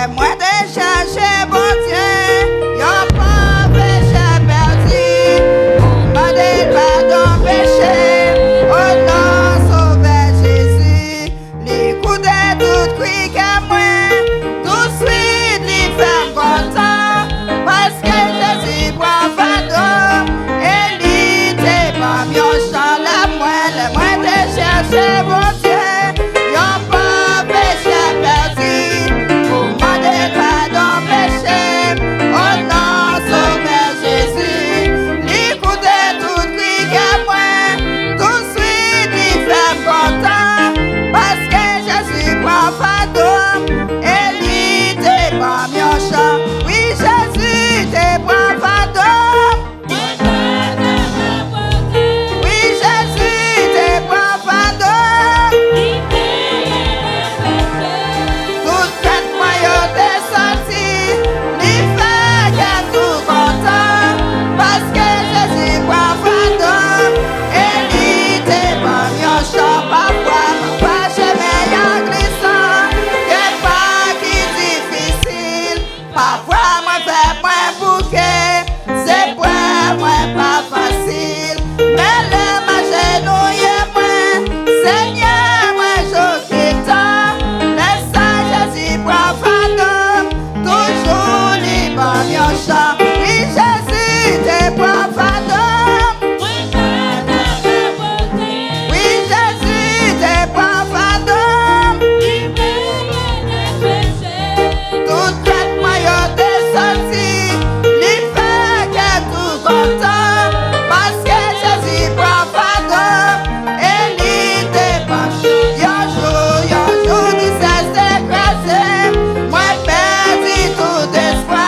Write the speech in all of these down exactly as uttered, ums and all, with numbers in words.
Mwen te chèche Bondye, yon pòv pechè pèdi, pou mande l padon peche m. O non Sovè Jezi, li koute tout kri kè mwen, touswit li fè m kontan, paske Jezi pran fado m, e li te ban m yon chan. Lè mwen, lè mwen te chèche Bondye, yon pòv pechè pèdi, pou mande l padon peche m. O non Sovè Jezi, li koute tout kri kè mwen, touswit li fè m kontan, paske Jezi pran fado m, e li te ban m yon chan. Wi, Jezi te pran fado m. Wi, Jezi te pran fado m. Tout fèt mwen yo te santi, li fè kè m tou kontan, paske Jezi pran fado m, e li te ban m yon chan. Pafwa, pafwa chemen an glisan, gen pa ki difisil. Pafwa mwen fè mwen bouke, se pwen mwen pa fasil. Men lè m ajenouye mwen, Senyè mwen, jou ki tan, lè sa Jezi pran fado m, toujou li ban m yon chan. Wi, Jezi te pran fado m. Wi, Jezi te pran fado m. Tout fèt mwen yo te santi, li fè kè m tou kontan, paske Jezi pran fado m, e li te ban m. Yon jou, yon jou, trisès te kraze m, mwen pèdi tout espwa,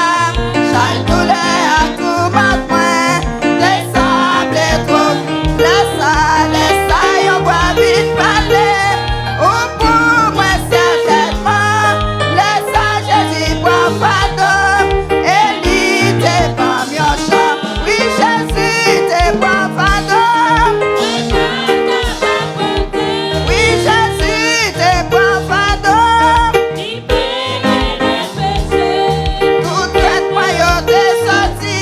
chak doulè ak toumant mwen te sanble twòp. Lè sa, lè sa, yon vwa vin pale, ou pou mwen sètènman. Lè sa, Jezi pran fado m, e li te ban m yon chan. Wi, Jezi te pran fado m. Wi, Jezi te pran fado m. Tout fèt mwen yo te santi,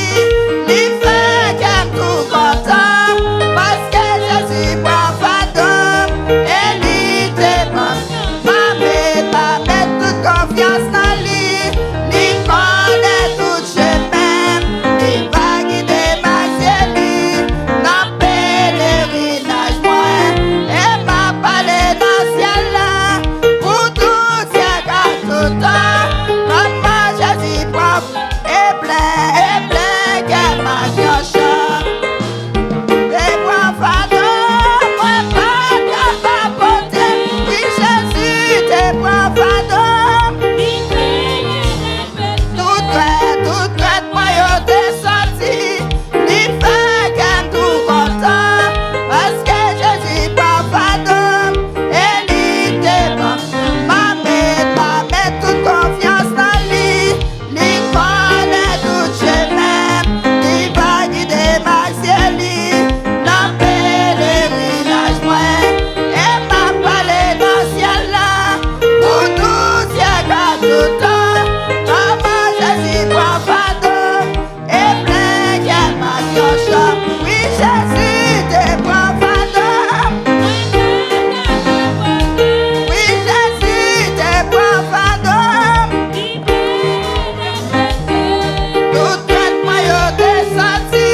li fè kè m tou kontan, paske Jezi pran fado m, e li te ban m. M a met, m a met tout konfyans nan li, li konnen tout chemen m, li va gide m ak zye li nan pelerinaj mwen, e m ap ale nan syèl la. Pou tout syèk ak tout tan, kòman Jezi pran, e plen, e plen kè m ak yon chan. Te pran fado m, mwen pa t kapab pote. Wi, Jezi te pran fado m. Tout trèt, tout trèt mwen yo te santi, li fè kè m tou kontan, paske Jezi pran fado m, e li te ban m. M a met, m a met tout konfyans nan li, li konnen tout chemen m, li va gide m ak zye li nan pelerinaj mwen, e m ap ale nan syèl la pou tout syèk ak tout tan. Kòman Jezi pran fado m, e plen kè m ak yon chan. Wi, Jezi te pran fado m. Wi, Jezi te pran fado m. Tout trèt mwen yo te santi,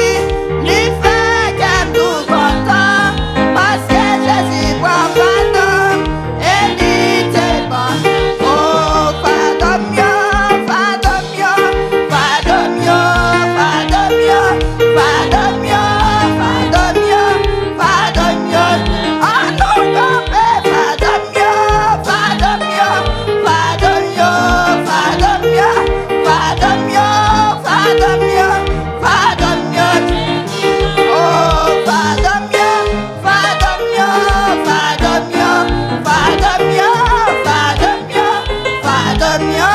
li fè kè m tou kontan, paske Jezi pran fado m, e li te ban m. O, fado m yo, fado m yo, fado m yo, fado m yo, fado m yo, fado m yo, fado m yo. Ann nou kanpe, fado m yo, fado m yo, fado m yo, fado m yo, fado m yo, fado m yo, fado m yo. O, fado m yo, fado m yo, fado m yo, fado m yo, fado m yo, fado m yo,